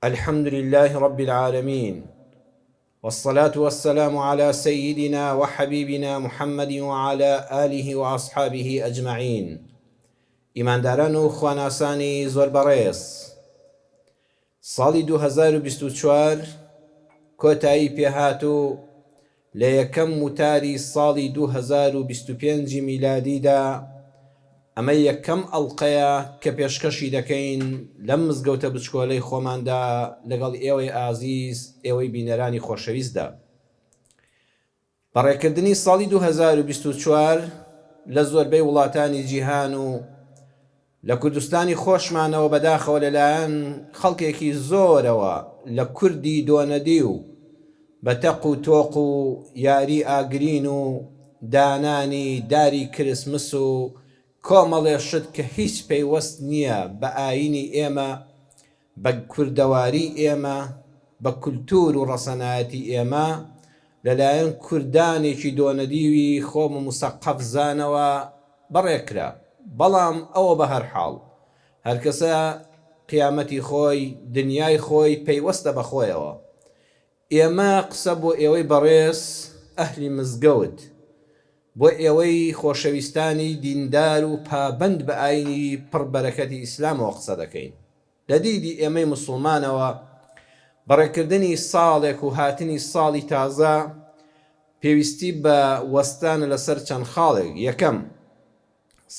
الحمد لله رب العالمین والصلاة والسلام علی سیدنا وحبیبنا محمد وعلی آله وأصحابه اجمعین ئیمانداران و خواناسانی زۆر بەڕێز ساڵی 2024 کۆتایی پێهات و لە یەکەم وتاری ساڵی 2025 میلادیدا ئەمە یەکەم ئەڵقەیە کە پێشکەشی دەکەین لەم مزگەوتە بچکۆلەی خۆماندا لەگەڵ ئێوەی ئازیز، ئێوەی بینەرانی خۆشەویستدا. بەڕێکردنی ساڵی 2024 لە زۆربەی وڵاتانی جیهان و لە کوردستانی خۆشمانەوە بەداخەوە لەلایەن خەڵکێکی زۆرەوە لە کوردی دۆنەدیو بە تەق و تۆق و یاری ئاگرین و دانانی داری کرسمس و کۆمەڵێ شت کە هیچ پەیوەست نیە بە ئاینی ئێمە بە کوردەواری ئێمە بە کولتور و ڕەسەنایەتی ئێمە لەلایەن کوردانێکی دۆنەدیوی خۆم و موسەقەف زانەوە بەڕێکرا بەڵام ئەوە بەهەرحاڵ هەرکەسە قیامەتی خۆی دنیای خۆی پەیوەستە بەخۆیەوە ئێمە قسە بۆ ئێوەی بەڕێز ئەهلی مزگەوت بۆ ئێوەی خۆشەویستانی دیندار و پابەند بە ئاینی پڕ بەرەکەتی ئیسلامەوە قسە دەکەین لە دیدی ئێمەی موسڵمانەوە بەڕێکردنی ساڵێک و هاتنی ساڵی تازە پێویستی بە وەستانە لەسەر چەند خاڵێک، یەکەم،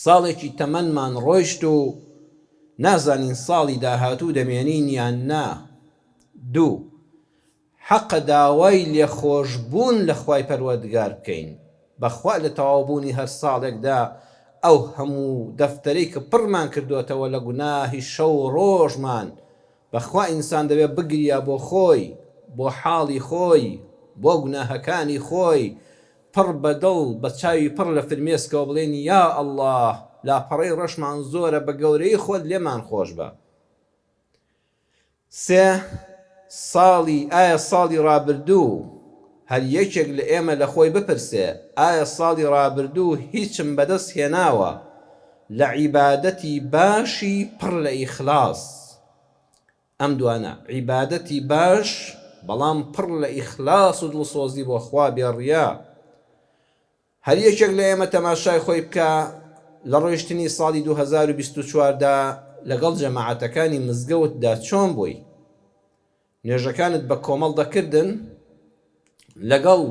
ساڵێکی تەمەنمان ڕۆیشت و نازانین ساڵی داهاتوو دەمێنین یان نا. دوو، حەقە داوای لێخۆشبوون لە خوای پەروەردگار بکەین، بەخوا لە تەواوبوونی هەر ساڵێکدا ئەو هەموو دەفتەرەی کە پڕمان کردۆتەوە لە گوناهی شەو و ڕۆژمان، بەخوا ئینسان دەبێ بگریا بۆ خۆی، بۆ حاڵی خۆی، بۆ گوناهەکانی خۆی، پڕ بە دڵ، بە چاوی پڕ لە فرمێسکەوە بڵێین یا اللە لاپەڕەی ڕەشمان زۆرە بە گەورەیی خۆت لێمان خۆشبە. سێ، ساڵی ئایا ساڵی ڕابردوو هەر یەکێک لە ئێمە لە خۆی بپرسێ ئایا ساڵی ڕابردوو هیچم بەدەست هێناوە لە عیبادەتی باشی پڕ لە ئیخلاص؟ ئەم دوانە، عیبادەتی باش بەڵام پڕ لە ئیخلاص و دڵسۆزی بۆ خوا بێ ڕیا. هەر یەکێک لە ئێمە تەماشای خۆی بکا لە ڕۆیشتنی ساڵی 2024 دا لەگەڵ جەماعەتەکانی مزگەوتدا چۆن بووی؟ نوێژەکانت بە کۆمەڵ دەکردن؟ لەگەڵ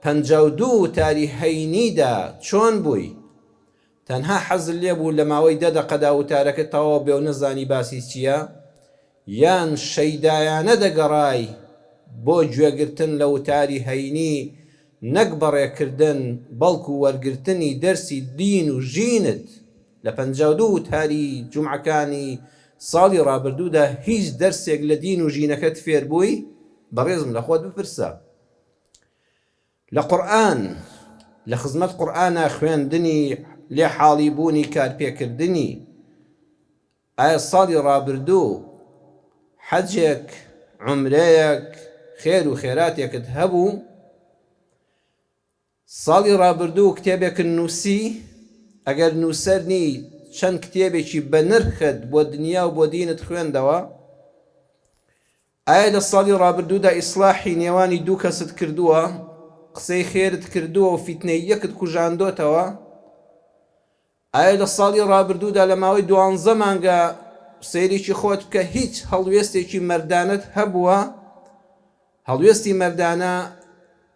52 وتاری هەینیدا چۆن بووی؟ تەنها حەزت لێ بوو لە ماوەی دە دەقەدا وتارەکە تەواو بێ و نەزانی باسی چییە؟ یان شەیدایانە دەگەڕای بۆ گوێگرتن لە وتاری هەینی نەک بەڕێکردن بەڵکو وەرگرتنی دەرسی دین و ژینت لە 52 وتاری جومعەکانی ساڵی ڕابردوودا هیچ دەرسێک لە دین و ژینەکەت فێربووی؟ بەڕێزم لە خۆت بپرسە. لە قورئان، لە خزمەت قورئانا خوێندنی، لێ حاڵی بوونی کارپێکردنی، ئایا ساڵی ڕابردوو حەجێک، عومرەیەک، خێر و خێراتێکت هەبوو؟ ساڵی ڕابردوو کتێبێکت نووسی؟ ئەگەر نووسەر نی چەند کتێبێکی بەنرخت بۆ دنیا و بۆ دینت خوێندەوە؟ ئایا لە ساڵی ڕابردوودا ئیسڵاحی نێوانی دوو کەست کردووە؟ قسەی خێرت کردووە و فیتنەی یەکت کوژاندۆتەوە؟ ئایا لە ساڵی ڕابردوودا لە ماوەی دوانزە مانگا سەیرێکی خۆت بکە هیچ هەڵوێستێکی مەردانەت هەبووە؟ هەڵوێستی مەردانە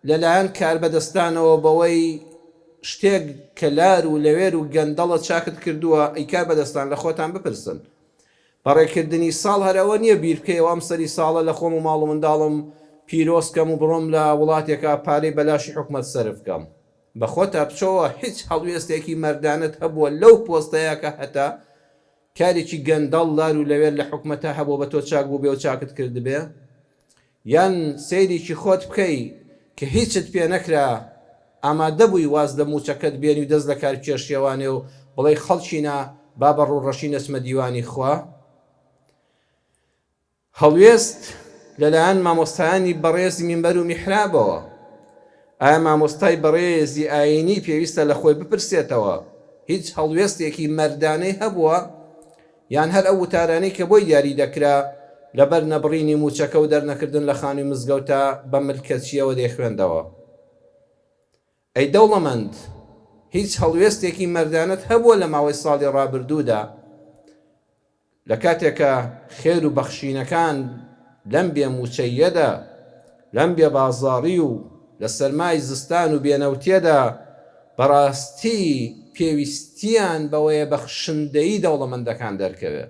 لەلایەن کاربەدەستانەوە بەوەی شتێک کە لار و لەوێر و گەندەڵە چاکت کردووە، ئەی کاربەدەستان لە خۆتان بپرسن. بەڕێکردنی ساڵ هەر ئەوە نییە بیر بکەیەوە ئەم سەری ساڵە لە خۆم و ماڵ و منداڵم پیرۆز کەم و بڕۆم لە وڵاتێکا پارەی بەلاشی حکومەت سەرف کەم. بە خۆتا بچۆوە هیچ هەڵوێستێکی مەردانەت هەبووە لەو پۆستەیا کە هەتە؟ کارێکی گەندەڵ لار و لەوێر لە حکومەتا هەبووە بە تۆ چاک بووبێ و چاکت کردبێ؟ یان سەیرێکی خۆت بکەی کە هیچت پێ نەکرا ئامادە بووی واز لە مووچەکەت بێنی و دەست لە کار بکێشیەوانێ و بڵێی خەڵکینە با بە ڕووڕەشی نەچمە دیوانی خوا؟ هەڵوێست لەلایەن مامۆستایانی بەڕێزی مینبەر و میحرابەوە، ئایا مامۆستای بەڕێزی ئایینی پێویستە لە خۆی بپرسێتەوە هیچ هەڵوێستێکی مەردانەی هەبووە یان هەر ئەو وتارانەی کە بۆی دیاری دەکرا لەبەر نەبڕینی مووچەکە و دەرنەکردن لە خانووی مزگەوتا بە ملکەچییەوە دەیخوێندەوە. ئەی دەوڵەمەند هیچ هەڵوێستێکی مەردانەت هەبووە لە ماوەی ساڵی ڕابردوودا؟ لە کاتێکا خێر و بەخشینەکان لەم بێ مووچەییەدا، لەم بێ بازاڕی و لە سەرمای زستان و بێ نەوتیەدا بەڕاستی پێویستیان بەوەیە بەخشندەیی دەوڵەمەندەکان دەرکەوێ.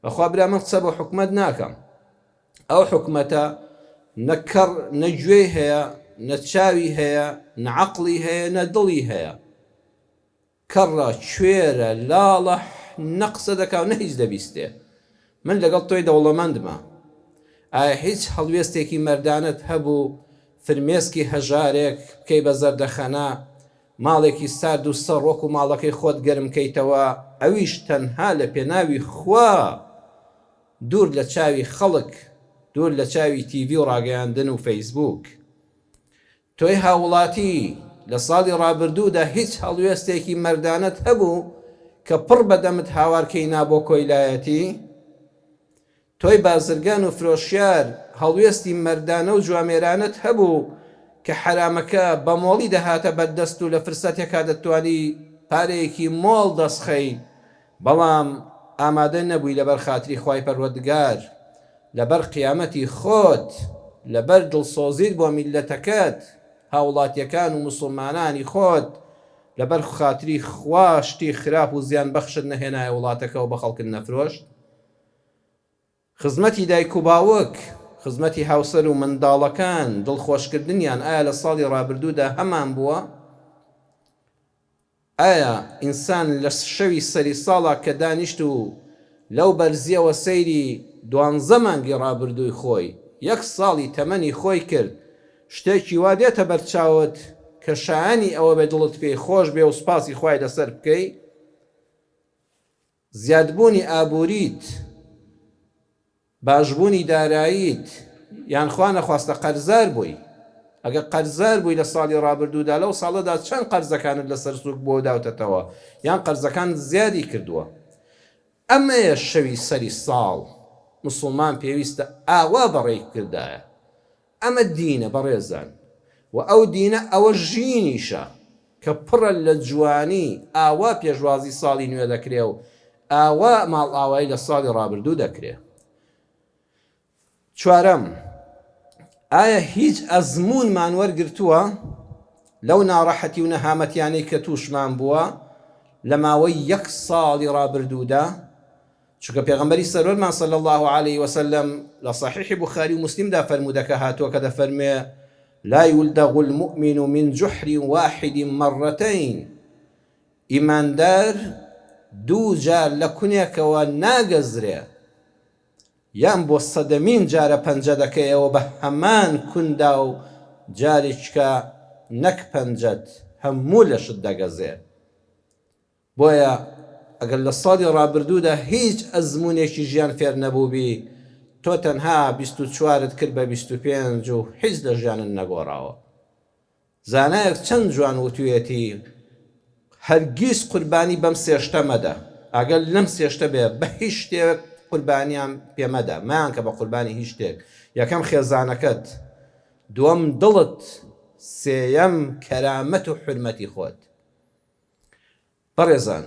بەخوا برا من قسە بۆ حکومەت ناکەم. ئەو حکومەتە نە کەڕ نە گوێی هەیە، نە چاوی هەیە، نە عەقڵی هەیە، نە دڵی هەیە. کەڕە، کوێرە، لاڵە، نە قسە دەکا و نە هیچ دەبیستێ. من لەگەڵ تۆی دەوڵەمەندمە. ئایا هیچ هەڵوێستێکی مەردانەت هەبوو فرمێسکی هەژارێک بکەی بە زەردەخەنە، ماڵێکی سارد و سڕ وەکو ماڵەکەی خۆت گەرم کەیتەوە، ئەویش تەنها لە پێناوی خوا، دوور لە چاوی خەڵک، دوور لە چاوی تیڤی و ڕاگەیاندن و فەیسبووک. تۆی هاووڵاتی لە ساڵی ڕابردوودا هیچ هەڵوێستێکی مەردانەت هەبوو کە پڕ بە دەمت هاوار کەی نا بۆ کۆیلایەتی؟ تۆی بازرگان و فرۆشیار هەڵوێستی مەردانە و جوامێرانەت هەبوو کە حەرامەکە بە مۆڵی دەهاتە بەر دەست و لە فرسەتێکا دەتتوانی پارەیەکی مۆڵ دەست خەی بەڵام ئامادە نەبووی لەبەر خاتری خوای پەروەردگار لەبەر قیامەتی خۆت، لەبەر دڵسۆزیت بۆ میللەتەکەت، هاوڵاتیەکان و موسڵمانانی خۆت، لەبەر خاتری خوا شتی خراپ و زیان بەخشت نەهێنایە وڵاتەکەوە بە خەڵکت نەفرۆشت؟ خزمەتی دایک و باوک، خزمەتی هاوسەر و منداڵەکان، دڵخۆشکردنیان ئایا لە ساڵی ڕابردوودا هەمان بووە؟ ئایا ئینسان لە شەوی سەری ساڵا کە دانیشت و لەو بەرزیەوە سەیری دوانزە مانگی ڕابردووی خۆی، یەک ساڵی تەمەنی خۆی کرد، شتێکی وا دێتە بەر چاوت کە شایانی ئەوە بێ دڵت پێی خۆش بێ و سوپاسی خوای لەسەر بکەی؟ زیادبوونی ئابووریت، باشبوونی داراییت یان خوا نەخواستە قەرزار بووی، ئەگەر قەرزار بووی لە ساڵی ڕابردوودا لەو ساڵەدا چەند قەرزەکانت لەسەر سووک بووە و داوتەتەوە یان قەرزەکانت زیادی کردووە؟ ئەمەیە شەوی سەری ساڵ موسڵمان پێویستە ئاوا بەڕێی بکردایە. ئەمە دینە بەڕێزان و ئەو دینە ئەوە ژینیشە کە پڕە لە جوانی ئاوا پێشوازی ساڵی نوێ دەکرێ و ئاوا ماڵئاوایی لە ساڵی ڕابردوو دەکرێ. چوارەم، ئایا هیچ ئەزموونمان وەرگرتووە لەو ناڕەحەتی و نەهامەتیانەی کە تووشمان بووە لە ماوەی یەک ساڵی ڕابردوودا؟ چونکە پێغەمبەری سەروەرمان صلی اللە علیە وسلم لە صحیح بوخاری و موسلیمدا فەرموودەکە هاتووە کە دەفەرموێ، لا یلدغ المومن من جحر واحد مرتین، ئیماندار دوو جار لە کونێکەوە ناگەزرێ، یان بۆ سەدەمین جارە پەنجە دەکەیەوە بە هەمان کوندا و جارێکیکە نەک پەنجەت هەموو لەشت دەگەزێ. بۆیە ئەگەر لە ساڵی ڕابردوودا هیچ ئەزموونێکی ژیان فێر نەبووبی، تۆ تەنها 24 ت کرد بە 25 و هیچ لە ژیانت نەگۆڕاوە. زانایەک چەند جوان وتویەتی، هەرگیز قوربانی بەم سێ شتە مەدە، ئاگات لەم سێ شتە بێ بە هیچ شتێک قوربانیان پێ مەدە، مەیانکە بە قوربانی هیچ شتێک، یەکەم خێزانەکەت، دووەم دڵت، سێیەم کەرامەت و حورمەتی خۆت. بەڕێزان،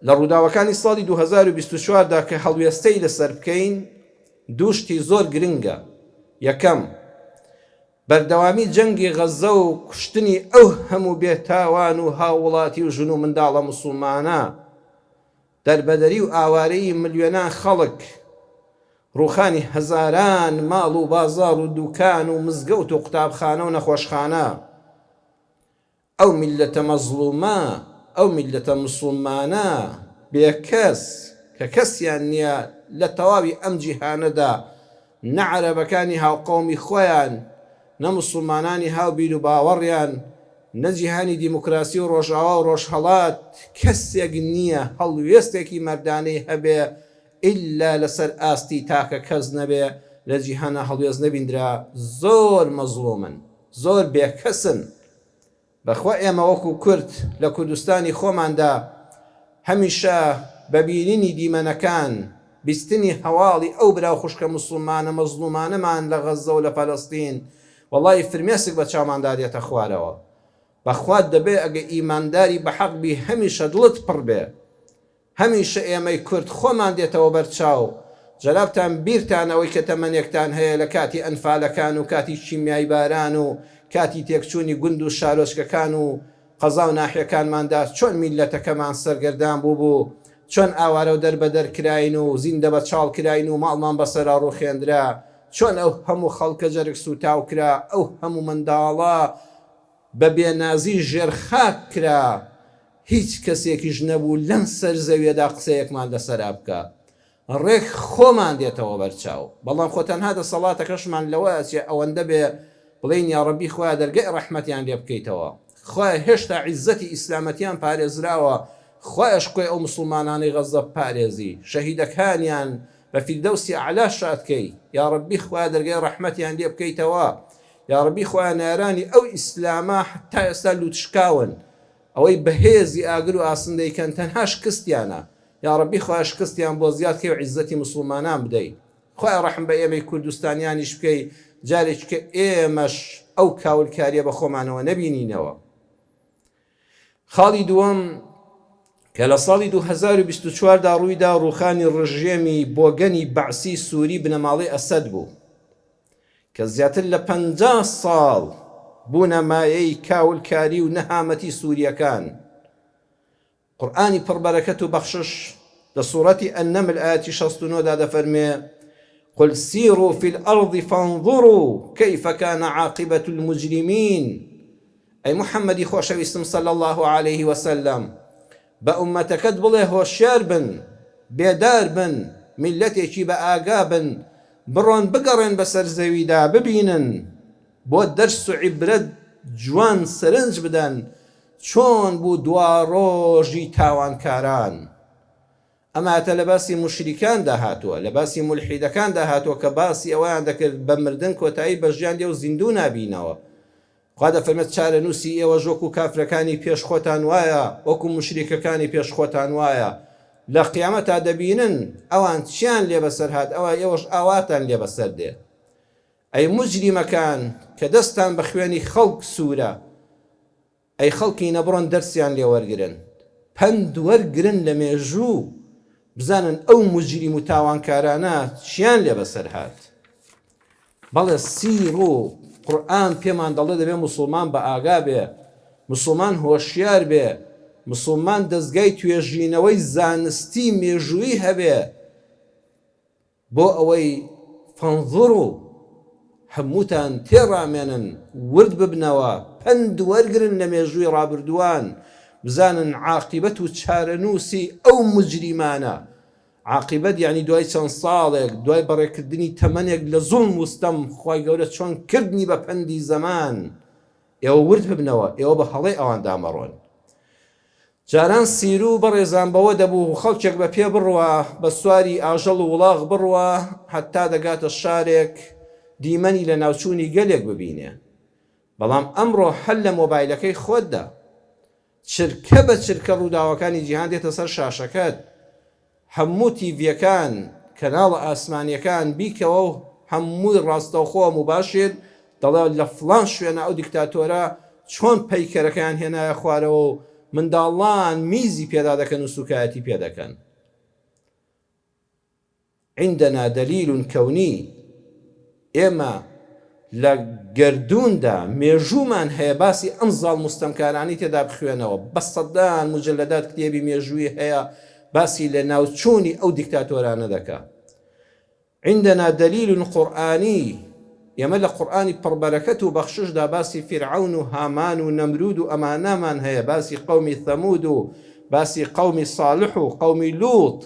لە ڕووداوەکانی ساڵی 2024 دا کە هەڵوێستەی لەسەر بکەین، دوو شتی زۆر گرنگە، یەکەم، بەردەوامی جەنگی غەززە و کوشتنی ئەو هەموو بێتاوان و هاووڵاتی و ژن و منداڵە موسڵمانە، دەربەدەری و ئاوارەیی ملیۆنان خەڵک، ڕووخانی هەزاران ماڵ و بازاڕ و دوکان و مزگەوت و قوتابخانە و نەخۆشخانە، ئەو میللەتە مەزڵومە، ئەو میللەتە موسڵمانە بێکەس کە کەسیان نیە لە تەواوی ئەم جیهانەدا نە عەرەبەکانی هاوقەومی خۆیان، نە موسڵمانانی هاو بیروباوەڕیان، نە جیهانی دیموکراسی و ڕۆژئاوا و ڕۆژهەڵات کەسێک نیە هەڵوێستێکی مەردانەی هەبێ ئیلا لەسەر ئاستی تاکە کەس نەبێ لە جیهانا هەڵوێست نەبیندرا زۆر مەزڵومن زۆر بێکەسن بەخوا ئێمە وەکو کورد لە کوردستانی خۆماندا هەمیشە بە بینینی دیمەنەکان. بیستنی هەواڵی ئەو برا و خوشکە موسڵمانە مەزڵومانەمان لە غەززە و لە فەلەستین وەڵاهی فرمێسک بە چاوماندا دێتە خوارەوە. بەخوا دەبێ ئەگە ئیمانداری بەحەق بی هەمیشە دڵت پڕ بێ. هەمیشە ئێمەی کورد خۆمان دێتەوە بەر چاو. جەنابتان بیرتان ئەوەی کە تەمەنێکتان هەیە لە کاتی ئەنفالەکان و کاتی کیمیایباران و کاتی تێکچوونی گوند و شارۆچکەکان و قەزا و ناحیەکانماندا چۆن میللەتەکەمان سەرگەردان بووبوو، چۆن ئاوارە و دەربەدەر کراین و زیندەبەچاڵ کراین و ماڵمان بەسەرا ڕووخێندرا، چۆن ئەو هەموو خەڵکە جەرگ سووتاو کرا، ئەو هەموو منداڵە بە بێنازی ژێر خاک کرا، هیچ کەسێکیش نەبوو لەم سەر زەویەدا قسەیەکمان لەسەرا بکا. ڕێک خۆمان دێتەوە بەر چاو. بەڵام خۆ تەنها دەسەڵاتەکەشمان لەوە ئەچێ ئەوەندە بێ بڵێین یاڕەبی خوایە دەرگای ڕەحمەتیان لێ بکەیتەوە. خوایە هێشتا عیزەتی ئیسلامەتیان پارێزراوە خوایە شکۆی ئەو موسڵمانانەی غەززە بپارێزی شەهیدەکانیان بە فیردەوسی ئەعلا شاد کەی یاڕەبی خوایە دەرگای ڕەحمەتیان لێ بکەیتەوە یاڕەبی خوایە نەیارانی ئەو ئیسلامە تا ئێستا لوتشکاون ئەوەی بەهێزی ئاگر و ئاسن دەیکەن تەنها شکستیانە یاڕەبی خوایە شکستیان بۆ زیاد کەی و عیزەتی موسڵمانان بدەی خوایە ڕەحم بە ئێمەی کوردستانیانیش بکەی جارێکی کە ئێمەش ئەو کاولکاریە بە خۆمانەوە نەبینینەوە. خاڵی دووەم کە لە ساڵی 2024 دا ڕوویدا ڕووخانی ڕژێمی بۆگەنی بەعسی سووری بنەماڵەی ئەسەد بوو کە زیاتر لە 50 ساڵ بوونە مایەی کاولکاری و نەهامەتی سووریەکان. قورئانی پڕ بەرەکەت و بەخشش لە سوڕەتی النمل ئایەتی 69 دا دەفەرموێ، قل سیروا فی الارض فانظروا کیف کان عاقبە المجرمین، ئەی محمدی خۆشەویستم صلی اللە علیه وسلم بە ئوممەتەکەت بڵێ هۆشیار بن، بێدار بن، میللەتێکی بە ئاگا بن، بڕۆن بگەڕێن بەسەر زەویدا ببینن، بۆ دەرس و عیبرەت جوان سەرنج بدەن چۆن بوو دواڕۆژی تاوانکاران؟ ئەم ئایەتە لە باسی موشریکاندا هاتووە، لە باسی مولحیدەکاندا هاتووە کە باسی ئەوەیان دەکرد بە مردن کۆتایی بە ژیان دێ و زیندوو نابینەوە. خوا دەفەرمێت چارەنووسی ئێوەش وەکو کافرەکانی پێش خۆتان وایە، وەکو موشریکەکانی پێش خۆتان وایە. لە قیامەتا دەبینن ئەوان چیان لێ بەسەر هات ئەوا ئێوەش ئاواتان لێ بەسەر دێ. ئەی موجریمەکان کە دەستتان بە خوێنی خەڵک سوورە، ئەی خەڵکینە بڕۆن دەرسیان لێ وەرگرن، پەند وەرگرن لە مێژوو، بزانن ئەو موجریم و تاوانکارانە چیان لێ بەسەر هات. بەڵێ سیڕو قورئان پێمان دەڵێ دەبێ موسڵمان بە ئاگا بێ، موسڵمان هۆشیار بێ، موسڵمان دەزگای توێژینەوەی زانستی مێژوویی هەبێ، بۆ ئەوەی فانظرو هەمووتان تێڕامێنن، ورد ببنەوە، پەند وەرگرن لە مێژووی ڕابردووان، بزانن عاقیبەت و چارەنووسی ئەو موجریمانە، عاقیبەت یانی دوای چەند ساڵێک، دوای بەڕێکردنی تەمەنێک لە زوڵم و ستەم، خوای گەورە چۆن کردنی بە پەندی زەمان، ئێوە ورد ببنەوە، ئێوە بە هەڵەی ئەواندا مەڕۆن. جاران سیرو بەڕێزان بەوە دەبوو خەڵکێک بە پێ بڕوا، بە سواری ئاژەڵ و وڵاغ بڕوا هەتا دەگاتە شارێک دیمەنی لەناوچوونی گەلێک ببینێ. بەڵام ئەمڕۆ هەر لە مۆبایلەکەی خۆتدا چرکە بە چرکە ڕووداوەکانی جیهان دێتە سەر شاشەکەت. هەموو تیڤیەکان کەناڵە ئاسمانیەکان بیکەوە و هەمووی ڕاستەوخۆ موباشیر دەڵێ لە فڵان شوێنە ئەو دیکتاتۆرە چۆن پەیکەرەکەیان هێنایە خوارەوە و منداڵان میزی پێدا دەکەن و سوکایەتی پێ دەکەن. عندنا دلیل کونی ئێمە لە گەردووندا مێژوومان هەیە باسی ئەم زاڵم و ستەمکارانەی تێدا بخوێنەوە، بە سەدان موجەلەدات کتێبی مێژووی هەیە باسی لەناوچوونی ئەو دیکتاتۆرانە دەکا. عندنا دلیل قورئانی ئێمە لە قورئانی پڕبەرەکەت و بەخششدا باسی فیرعەون و هامان و نەمرود و ئەمانەمان هەیە، باسی قەومی ثەمود و باسی قەومی صالح و قەومی لوط،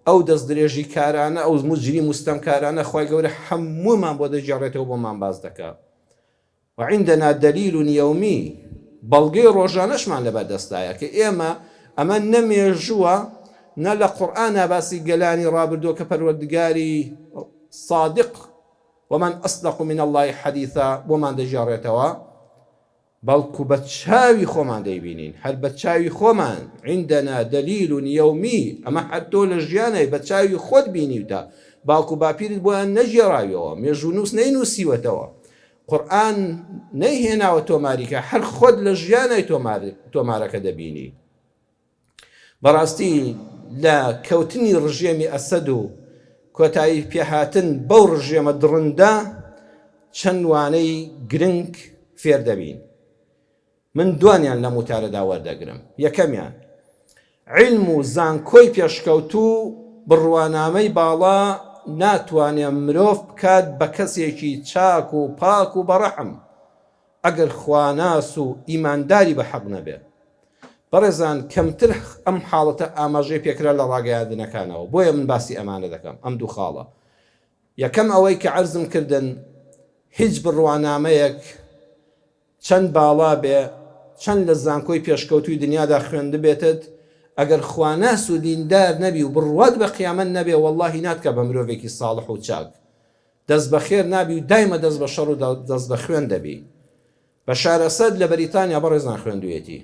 ئەو دەستدرێژیکارانە ئەو موجریم و ستەمکارانە خوای گەورە هەموومان بۆ دەگێڕێتەوە بۆمان باس دەکا وعندنا دلیل یومی بەڵگەی ڕۆژانەشمان لەبەردەستایە کە ئێمە ئەمە نە مێژووە نە لە قورئانا باسی گەلانی ڕابردووە کە پەروەردگاری صادق ومن اصدق من اللە حدیثا بۆمان دەگێڕێتەوە. بەڵکو بە چاوی خۆمان دەیبینین، هەر بە چاوی خۆمان، عندنا دلیل یومی، ئەمە هەر تۆ لە ژیانای بە چاوی خۆت بینیوتە، باوک و باپیرت بۆیان نەگێڕاویەوە، مێژوونووس نەینووسیوەتەوە، قورئان نەیهێناوە تۆماری کە، هەر خۆت لە ژیانای تۆمارەکە دەبینی. بەڕاستی لە کەوتنی ڕژێمی ئەسەد و کۆتایی پێهاتن بەو ڕژێمە دڕندە چەند وانەی گرنگ فێر دەبین. من دوانیان لەم وتارەدا وەردەگرم. یەکەمیان، عیلم و زانکۆی پێشکەوتوو بڕوانامەی باڵا ناتوانێ مرۆڤ بکات بە کەسێکی چاک و پاک و بەڕەحم ئەگەر خواناس و ئیمانداری بە حەق نەبێ. بەڕێزان کەمتر ئەم حاڵەتە ئاماژەی پێکرا لە ڕاگەیاندنەکانەوە بۆیە من باسی ئەمانە دەکەم ئەم دوو خاڵە یەکەم ئەوەی کە عەرزم کردن هیچ بڕوانامەیەک چەند باڵا بێ چەند لە زانکۆی پێشکەوتووی دنیادا خوێندبێتت ئەگەر خواناس و دیندار نەبی و بڕوات بە قیامەت نەبێ وەڵاهی ناتکا بە مرۆڤێکی ساڵح و چاک دەست بە خێر نابی و دایمە دەست بە شەڕ و دەست بە خوێن دەبی. بەشار ئەسەد لە بەریتانیا بەڕێزان خوێندوویەتی.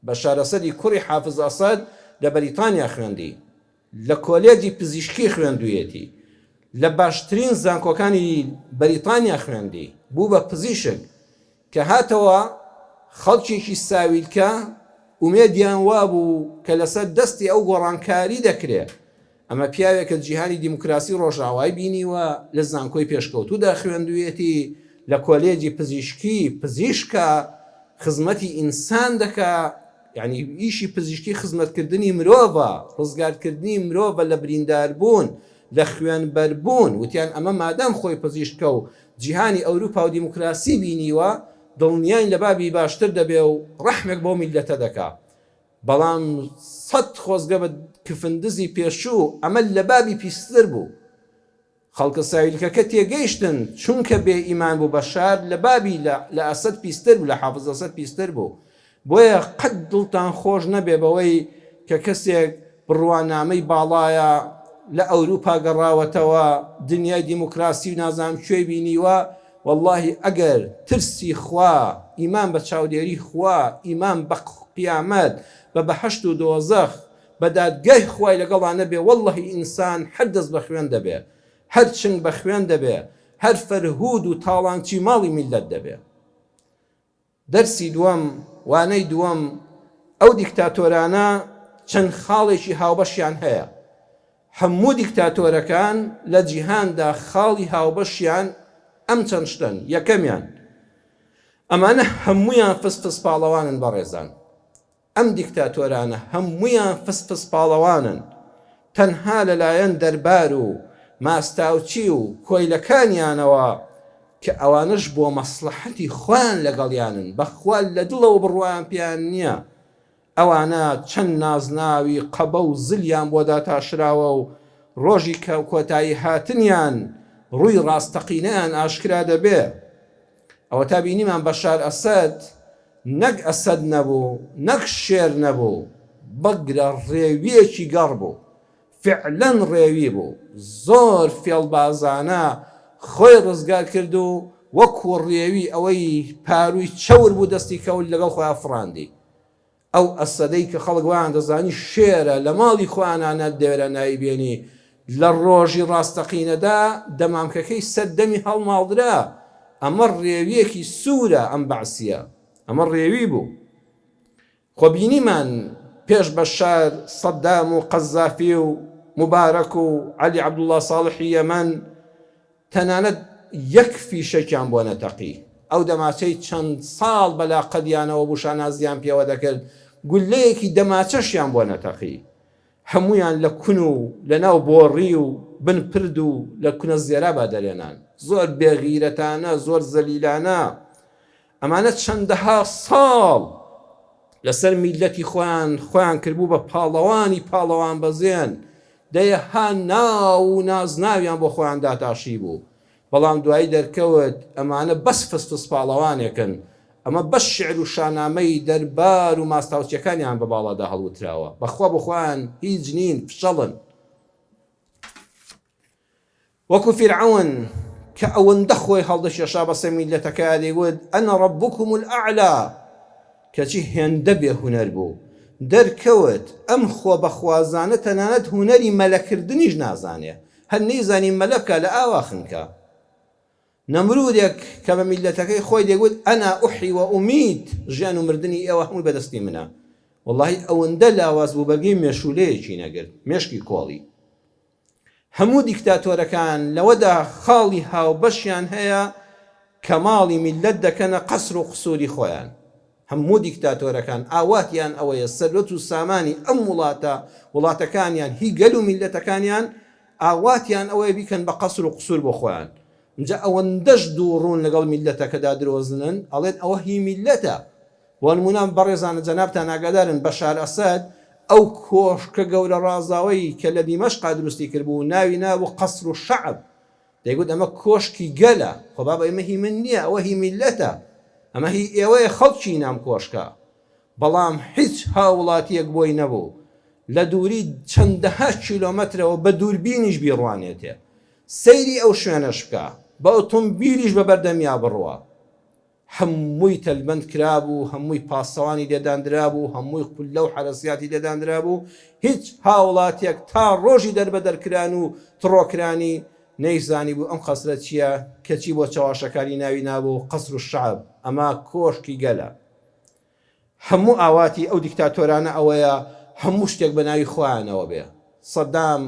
بەشار ئەسەدی کوڕی حافز ئەسەد لە بەریتانیا خوێندی. لە کۆلێجی پزیشکی خوێندوویەتی. لە باشترین زانکۆکانی بەریتانیا خوێندی. بوو بە پزیشک. کە هاتەوە خەڵکێکی ساویلکە ئومێدیان وابوو کە لەسەر دەستی ئەو گۆڕانکاری دەکرێ. ئەمە پیاوێکە جیهانی دیموکراسی ڕۆژئاوای بینیوە، لە زانکۆی پێشکەوتوودا خوێندوویەتی، لە کۆلێجی پزیشکی پزیشکە، خزمەتی ئینسان دەکا، یانی ئیشی پزیشکی خزمەتکردنی مرۆڤە، ڕزگارکردنی مرۆڤە لە برینداربوون، لە خوێنبەربوون، وتیان ئەمە مادام خۆی پزیشکە و جیهانی ئەوروپا و دیموکراسی بینیوە، دڵنیاین لە بابی باشتر دەبێ و ڕەحمێک بەو میللەتە دەکا. بەڵام سەت خۆزگە بە کفندزی پێشوو، ئەمە لە بابی پیستر بوو. خەڵکە ساویلکەکە تێگەیشتن، چونکە بێ ئیمان بوو بەشار لە بابی لە لە ئەسەد پیستر بوو، لە حافز ئەسەد پیستر بوو. بۆیە قەت دڵتان خۆش نەبێ بەوەی کە کەسێک بڕوانامەی باڵایە، لە ئەوروپا گەڕاوەتەوە، دنیای دیموکراسی و نازانم کوێی بینیوە، وەڵاهی ئەگەر ترسی خوا، ئیمان بە چاودێری خوا، ئیمان بە قیامەت، بە بەهەشت و دۆزەخ، بە دادگای خوای لەگەڵا نەبێ وەڵڵەهی ئینسان هەر دەست بە خوێن دەبێ، هەر چنگ بە خوێن دەبێ، هەر فەرهود و تاڵانچی ماڵی میللەت دەبێ. دەرسی دووەم، وانەی دووەم، ئەو دیکتاتۆرانە چەند خاڵێکی هاوبەشیان هەیە. هەموو دیکتاتۆرەکان لە جیهاندا خاڵی هاوبەشیان ئەم چەند شتەن، یەکەمیان، ئەمانە هەموویان فس فس پاڵەوانن بەڕێزان. ئەم دیکتاتۆرانە هەموویان فس فس پاڵەوانن، تەنها لەلایەن دەربار و ماستاوچی و کۆیلەکانیانەوە کە ئەوانەش بۆ مەسڵەحەتی خۆیان لەگەڵیانن، بەخوا لە دڵەوە بڕوایان پێیان نییە، ئەوانە چەند نازناوی قەبە و زلیان بۆ داتاشراوە و ڕۆژی کۆتایی هاتنیان ڕووی ڕاستەقینەیان ئاشکرا دەبێ. ئەوەتا بینیمان بەشار ئەسەد نەک ئەسەد نەبوو، نەک شێر نەبوو، بگرە ڕێویەکی گەڕ بوو، فعلەن ڕێوی بوو، زۆر فێڵبازانە خۆی ڕزگار کرد و وەکو ڕێوی ئەوەی پارووی چەور بوو دەستی کەوت لەگەڵ خۆیا فڕاندی. ئەو ئەسەدەی کە خەڵک وایان دەزانی شێرە لە ماڵی خۆیانا نەدەوێرا ناوی بێنی لە ڕۆژی ڕاستەقینەدا دەمامکەکەی سەر دەمی هەڵماڵدرا ئەمە ڕێویەکی سوورە ئەم بەعسیە ئەمە ڕێوی بوو خۆ بینیمان پێش بەشار سەدام و قەزافی و موبارەک و عەلی عەبدوڵا ساڵحی یەمەن تەنانەت یەک فیشەکیان بۆ نەتەقی. ئەو دەماچەی چەند ساڵ بە لاقەدیانەوە بوو شانازیان پێوە دەکرد، گوللەیەکی دەماچەشیان بۆ نەتەقی. هەموویان لە کون و لە ناو بۆڕی و بن پرد و لە کونە زێرابا دەرێنان. زۆر بێغیرەتانە، زۆر زەلیلانە. ئەمانە چەندەها ساڵ لەسەر میللەتی خۆیان خۆیان کردبوو بە پاڵەوانی پاڵەوانبەزێن، دەیەها ناو و نازناویان بۆ خۆیان داتاشیبوو، بەڵام دوایی دەرکەوت ئەمانە بەس فسفس پاڵەوانێکن، ئەمە بەس شیعر و شانامەی دەربار و ماستاوچیەکانیان بە باڵادا هەڵوتراوە، بەخوا بۆ خۆیان هیچ نین، فشەڵن. وەکو فیرعەون. کە ئەوەندە خۆی هەڵدەکێشا بەسەر میللەتەکەیا دەیگوت، انا ربکم الاعلی، کەچی هێندە بێ هونەر بوو، دەرکەوت ئەم خۆبەخوازانە تەنانەت هونەری مەلەکردنیش نازانێ، هەر نەیزانی مەلە بکا لە ئاوا خنکا. نەمرودێک کە بە میللەتەکەی خۆی دەیگوت، انا احیی و امیت، ژیان و مردنی ئێوە هەمووی بەدەستی منە، وەڵاهی ئەوەندە لاواز بوو بەرگەی مێشوولەیەکی نەگرت، مێشکی کۆڵی. هەموو دیکتاتۆرەکان لەوەدا خاڵی هاوبەشیان هەیە کە ماڵی میللەت دەکەنە قەسر و قسوری خۆیان. هەموو دیکتاتۆرەکان ئاواتیان ئەوەیە سەروەت و سامانی ئەم وڵاتە، وڵاتەکانیان، هی گەل و میللەتەکانیان، ئاواتیان ئەوەیە بیکەن بە قەسر و قسور بۆ خۆیان. ئینجا ئەوەندەش دووڕوون لەگەڵ میللەتەکەدا درۆزنن ئەڵێن ئەوە هی میللەتە. بۆ نموونە بەڕێزانە جەنابتان ئاگادارن بەشار ئەسەد ئەو کۆشکە گەورە ڕازاوەی کە لە دیمەشقا دروستی کردبوو ناوی نابوو قەسر الشعب دەیگوت ئەمە کۆشکی گەلە خۆ بابە ئەمە هی من نییە ئەوە هی میللەتە ئەمە هی ئێوەیە خەڵکی نام کۆشکە بەڵام هیچ هاوڵاتیەک بۆی نەبوو لە دووری چەندەها کیلۆمەترەوە بە دووربینیش بیڕوانێتێ سەیری ئەو شوێنەش بکا بە ئۆتۆمبیلیش بە بەردەمیا بڕوا. هەمووی تەلبەند کرابوو، هەمووی پاسەوانی لێ داندرابوو، هەمووی قوللە و حەرەسیاتی لێ داندرابوو، هیچ هاوڵاتیەک تا ڕۆژی دەربەدەرکران و تڕۆکرانی نەیزانیبوو ئەم قەسرە چیە، کەچی بۆ چەواشەکاری ناوی نابوو قصر الشعب، ئەمە کۆشکی گەلە. هەموو ئاواتی ئەو دیکتاتۆرانە ئەوەیە هەموو شتێک بە ناوی خۆیانەوە بێ. سەدام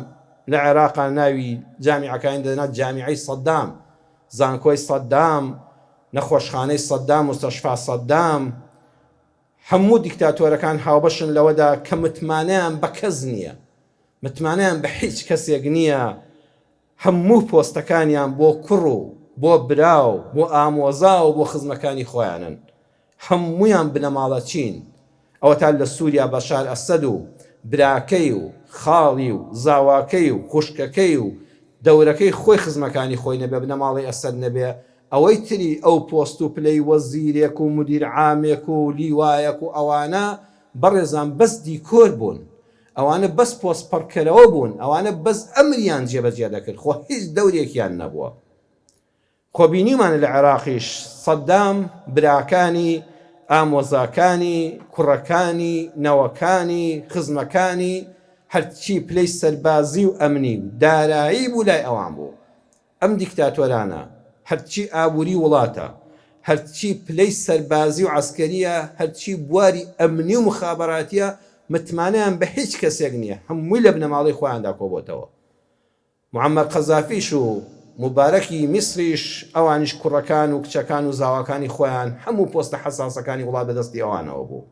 لە عێراقا ناوی جامیعەکانی دەنا جامیعەی سەدام، زانکۆی سەدام، نەخۆشخانەی سەدام، مستەشفا سەدام. هەموو دیکتاتۆرەکان هاوبەشن لەوەدا کە متمانەیان بە کەس نییە. متمانەیان بە هیچ کەسێک نییە. هەموو پۆستەکانیان بۆ کوڕ و بۆ برا و بۆ ئامۆزا و بۆ خزمەکانی خۆیانن. هەموویان بنەماڵە چین. ئەوەتا لە سوریا بەشار ئەسەد و براکەی و خاڵی و زاواکەی و خوشکەکەی و دەورەکەی خۆی خزمەکانی خۆی نەبێ بنەماڵەی ئەسەد نەبێ ئەوەی تری ئەو پۆست و پلەی وەزیرێک و مدیر عامێک و لیوایەک و ئەوانە بەڕێزان بەس دیکۆر بوون ئەوانە بەس پۆست پڕکەرەوە بوون ئەوانە بەس ئەمریان جێبەجێ دەکرد خۆ هیچ دەورێکیان نەبووە. خۆ بینیومانە لە عێراقیش سەدام براکانی، ئامۆزاکانی، کوڕەکانی، نەوەکانی، خزمەکانی، هەرچی پلەی سەربازی و ئەمنی و دارایی بوو لای ئەوان بوو. ئەم دیکتاتۆرانە هەرچی ئابووری وڵاتە، هەرچی پلەی سەربازی و عەسکەرییە، هەرچی بواری ئەمنی و موخابەراتییە، متمانەیان بە هیچ کەسێک نییە، هەمووی لە بنەماڵەی خۆیاندا کۆبۆتەوە. معەمەر قەزافیش و موبارەکی میسریش ئەوانیش کوڕەکان و کچەکان و زاواکانی خۆیان هەموو پۆستە حەساسەکانی وڵات بەدەستی ئەوانەوە بوو.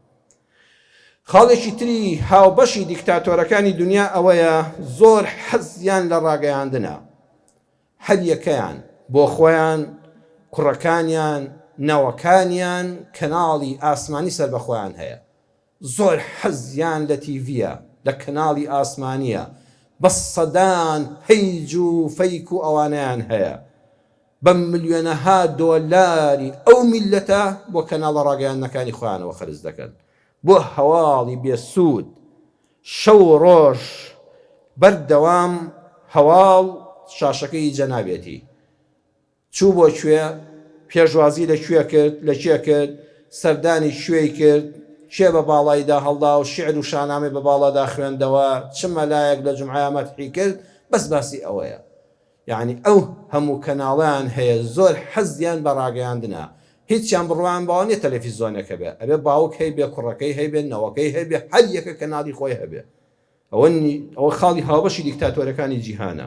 خاڵێکی تری هاوبەشی دیکتاتۆرەکانی دونیا ئەوەیە زۆر حەزیان لە ڕاگەیاندنە. هەریەکەیان بۆ خۆیان، کوڕەکانیان، نەوەکانیان کەناڵی ئاسمانی سەر بە خۆیان هەیە. زۆر حەزیان لە تیڤیە، لە کەناڵی ئاسمانیە، بە سەدان page و فەیک و ئەوانەیان هەیە، بە ملیۆنەها دۆلاری ئەو میللەتە بۆ کەناڵە ڕاگەیاندنەکانی خۆیانەوە خەرج دەکەن، بۆ هەواڵی بێ سوود، شەو و ڕۆژ بەردەوام هەواڵ شاشەکەی جەنابێتی. چوو بۆ کوێ، پێشوازی لە کوێ کرد، لە کێ کرد، سەردانی کوێی کرد، کێ بە باڵایدا هەڵدا و شیعر و شانامەی بە باڵادا خوێندەوە، چ مەلایەک لە جومعەیا مەدحی کرد، بەس باسی ئەوەیە. یەعنی ئەو هەموو کەناڵەیان هەیە زۆر حەزیان بە ڕاگەیاندنە، هیچیان بڕوایان بەوە نیە تەلەفیزۆنێک هەبێ، ئەبێ باوک هەیبێ، کوڕەکەی هەیبێ، نەوەکەی هەیبێ، هەر یەکە کەناڵی خۆی هەبێ. ئەوە ئەوە خاڵی هاوبەشی دیکتاتۆرەکانی جیهانە.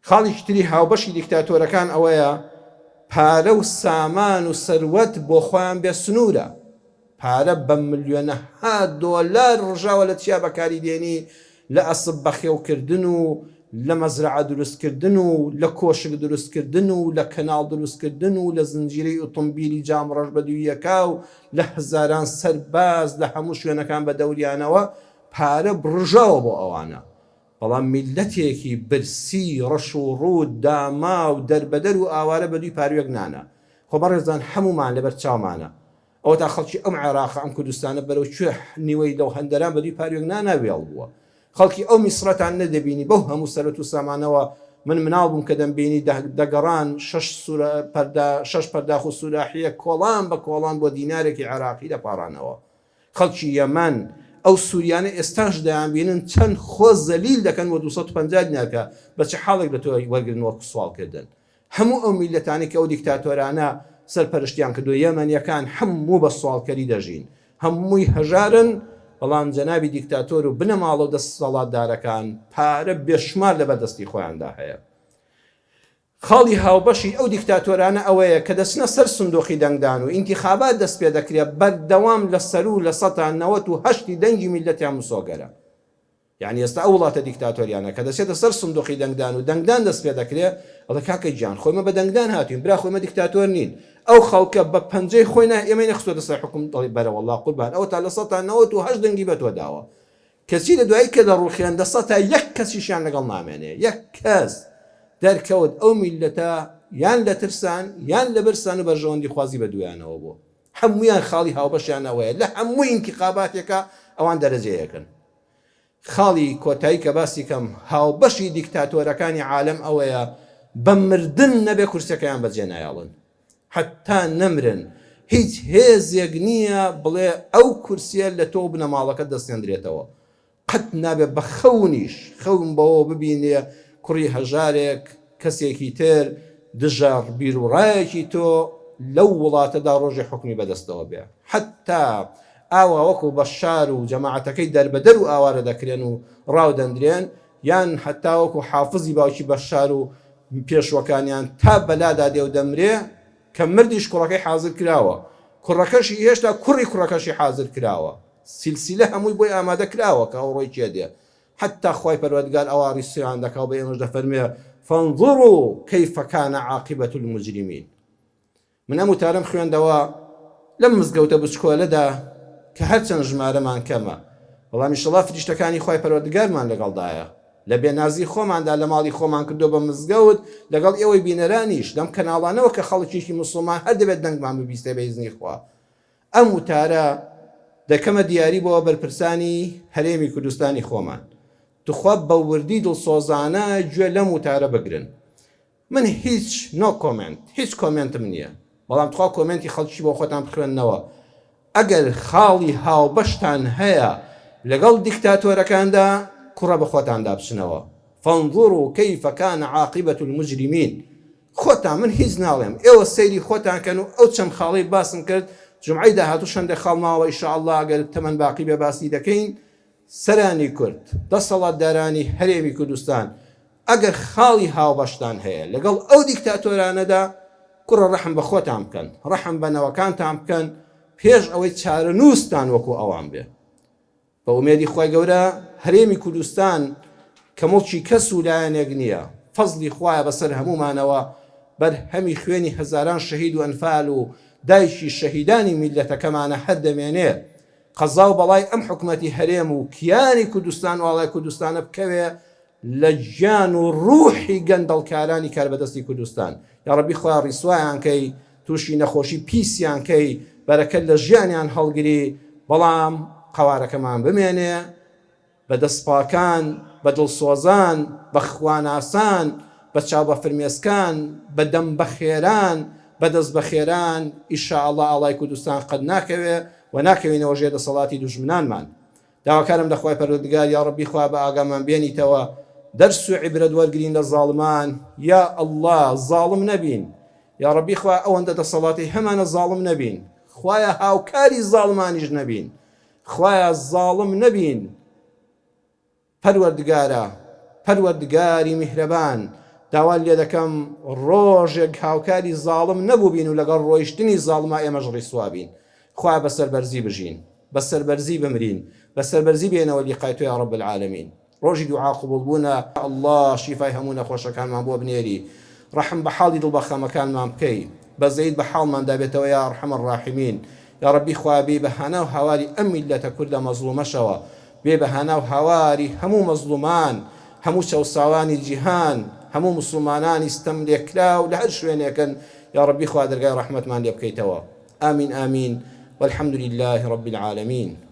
خاڵێکی تری هاوبەشی دیکتاتۆرەکان ئەوەیە پارە و سامان و سەروەت بۆ خۆیان بێ سنوورە. پارە بە ملیۆنەها دۆلار ڕژاوە لە چیا بەکاری دێنی لە ئەسپ بەخێوکردن و لە مەزرەعە دروستکردن و لە کۆشک دروستکردن و لە کەناڵ دروستکردن و لە زنجیرەی ئوتومبیلی جامڕەش بە دوویەکا و لە هەزاران سەرباز لە هەموو شوێنەکان بە دەوریانەوە پارە بڕژاوە بۆ ئەوانە بەڵام میللەتێکی برسی، ڕەش و ڕووت، داماو، دەربەدەر و ئاوارە بەدووی پاروێک نانە. خۆ بەڕێزان هەموومان لەبەر چاومانە. ئەوەتا خەڵکی ئەم عێراقە، ئەم کوردستانە بەرەو کوێ نیوەی لەو هەندەران بەدووی پاروێک نانا وێڵ بووە. خەڵکی ئەو میسرەتان نەدەبینی بەو هەموو سەروەت و سامانەوە. من مناڵ بووم کە دەمبینی دەگەڕان شەش سورە پەردا شەش پەرداخ و سوراحیە کۆڵان بە کۆڵان بۆ دینارێکی عێراقی دەپاڕانەوە. خەڵکی یەمەن، ئەو سوریانە ئێستاش دەیانبینن چەند خۆ زەلیل دەکەن بۆ 250 دینار کە بە چ حاڵێک لە تۆ وەرگرن وەک سواڵ کردن. هەموو ئەو میللەتانەی کە ئەو دیکتاتۆرانە سەرپەرشتیان کردووە، یەمەنیەکان هەموو بە سواڵکەری دەژین، هەمووی هەژارن، بەڵام جەنابی دیکتاتۆر و بنەماڵە و دەسەڵاتدارەکان پارە بێشومار لەبەر دەستی خۆیاندا هەیە. خاڵی هاوبەشی ئەو دیکتاتۆرانە ئەوەیە کە دەچنە سەر سندوقی دەنگدان و ئینتیخابات دەست پێ دەکرێ بەردەوام لە سەروو 98% ی دەنگی میللەتیان مسۆگەرە. یانی ئێستا ئەو وڵاتە دیکتاتۆریانە کە دەچێتە سەر سندوقی دەنگدان و دەنگدان دەست پێ دەکرێ ئەڵێ کاکە گیان خۆ ئێمە بە دەنگدان هاتوین برا خۆ ئێمە دیکتاتۆر نین ئەو خەڵکە بە پەنجەی خۆی نا ئێمەی نەخستۆتە سەر حوکم دەڵێ بەرەوەڵا قوربان ئەوەتا 98% دەنگی بە تۆ داوە کەچی لە دوایی کە دەڕوخێن 1% کەسیشیان لەگەڵ نامێنێ یەک کەس دەرکەوت ئەو میللەتە یان لە ترسان یان لە برسان و بەرژەوەندی خوازی بە دویانەوە بوو هەموویان خاڵی هاوبەشیان ئەوەیە لە هەموو ئینتیخاباتێکا ئەوان دەرەجەیەکن خاڵی کۆتایی کە باسی کەم هاوبەشی دیکتاتۆرەکانی عالەم ئەوەیە بە مردن نەبێ کورسیەکەیان بەجێ نایەڵن هەتا نەمرن هیچ هێزێک نییە بڵێ ئەو کورسیە لە تۆ و بنەماڵەکەت دەستێندرێتەوە قەت نابێ بە خەونیش خەون بەوە ببینێ کوڕی هەژارێک کەسێکی تر دژە بیروڕایەکی تۆ لەو وڵاتەدا ڕۆژێ حوکمی بەدەستەوە بێ حەتتا ئاوا وەکو بەشار و جەماعەتەکەی دەربەدەر و ئاوارە دەکرێن و ڕاو دەندرێن یان حەتتا وەکو حافزی باوکی بەشار و پێشوەکانیان تا بەلادا دێ و دەمرێ کە مردیش کوڕەکەی حازر کراوە کوڕەکەشی هێشتا کوڕی کوڕەکەشی حازر کراوە سیلسیلە هەمووی بۆی ئامادە کراوە کە ئەو ڕۆی کێ دێ حەتتا خوای پەروەردگار ئەوا ڕیسوایان دەکا و بە ئێمەش دەفەرموێ فانظروا کیف کان عاقبە المجرمین من ئەم وتارەم خوێندەوە لەم مزگەوتە بچکۆلەدا کە هەرچەند ژمارەمان کەمە بەڵام ئیشەڵا فریشتەکانی خوای پەروەردگارمان لەگەڵدایە لە بێنازی خۆماندا لە ماڵی خۆمان کردووە بە مزگەوت لەگەڵ ئێوەی بینەرانیش لەم کەناڵانەوە کە خەڵکێکی موسڵمان هەر دەبێت دەنگمان ببیستێ بە ئیزنی خوا ئەم وتارە دەکەمە دیاری بۆ بەرپرسانی هەرێمی کوردستانی خۆمان توخوا بە وردی دڵسۆزانە گوێ لەم وتارە بگرن من هیچ no comment هیچ کۆمێنتم نییە بەڵام تخوا کۆمێنتی خەڵکی بۆ خۆتان بخوێندنەوە ئەگەر خاڵی هاوبەشتان هەیە لەگەڵ دیکتاتۆرەکاندا کوڕە بە خۆتاندا بچنەوە فانظروا کیف کان عاقبە المجرمین خۆتان من هیچ ناڵێم ئێوە سەیری خۆتان کەن و ئەو چەند خاڵەی باسم کرد جومعەی داهاتووش هەندێک خاڵ ماوە ان شاء اللە ئەگەر تەمەن باقی بێ باسی دەکەین سەرانی کورد دەسەڵاتدارانی هەرێمی کوردستان ئەگەر خاڵی هاوبەشتان هەیە لەگەڵ ئەو دیکتاتۆرانەدا کوڕە ڕەحم بە خۆتان بکەن ڕەحم بە نەوەکانتان بکەن پێش ئەوەی چارەنووستان وەکو ئەوان بێ بە ئومێدی خوای گەورە هەرێمی کوردستان کە موڵکی کەس و لایەنێک نییە، فەزڵی خوایە بەسەر هەموومانەوە، بەرهەمی خوێنی هەزاران شەهید و ئەنفال و دایکی شەهیدانی میللەتەکەمانە هەر دەمێنێ. قەزا و بەڵای ئەم حکومەتی هەرێم و کیانی کوردستان و ئاڵای کوردستانە بکەوێ لە گیان و ڕوحی گەندەڵکارانی کاربەدەستی کوردستان یاڕەبی خوایە ڕیسوایان کەی توشی نەخۆشی پیسیان کەی بەرەکەت لە ژیانیان هەڵگری بەڵام قەوارەکەمان بمێنێ بە دەست پاکان بە دڵسۆزان بە خواناسان بە چاو بە فرمێسکان بە دەم بەخێران بە دەست بەخێران ئیشاڵڵا ئاڵای کوردستان قەت ناکەوێ و ناکەوینەوە ژێر دەسەڵاتی دوژمنانمان داواکارم لە خوای پەروەردگار یاڕەبی خوا بە ئاگامان بێنیتەوە دەرس و عیبرەت وەرگرین لە زاڵمان یا اللە زاڵم نەبین یاڕەبی خوا ئەوەندە دەسەڵاتی هەمانە زاڵم نەبین خوایە هاوکاری زاڵمانیش نەبین خوایە زاڵم نەبین پەروەردگارا پەروەردگاری میهرەبان داوات لێدەکەم ڕۆژێک هاوکاری زاڵم نەبووبین و لەگەڵ ڕۆیشتنی زاڵما ئێمەش ڕیسوا بین خوایە بە سەربەرزی بژین بە سەربەرزی بمرین بە سەربەرزی بێینەوە لیقای تۆ یا رب العالمین ڕۆژی دوعا قبوڵ بوونە اللە شیفای هەموو نەخۆشەکانمان بۆ بنێری ڕەحم بە حاڵی دڵ بە خەمەکانمان بکەی بەزەیت بە حاڵماندا بێتەوە یا ارحم الراحمین یاڕەبی خوایە بێی بە هانا و هاواری ئەم میللەتە کوردە مەزڵومەشەوە بێ بە هانا و هاواری هەموو مەزڵومان هەموو چەوساوانی جیهان هەموو موسڵمانانی ستەم لێکراو لە هەر شوێنێکن یاڕەبی خوا دەرگای ڕەحمەتمان لێ بکەیتەوە آمین آمین والحمد لله رب العالمین.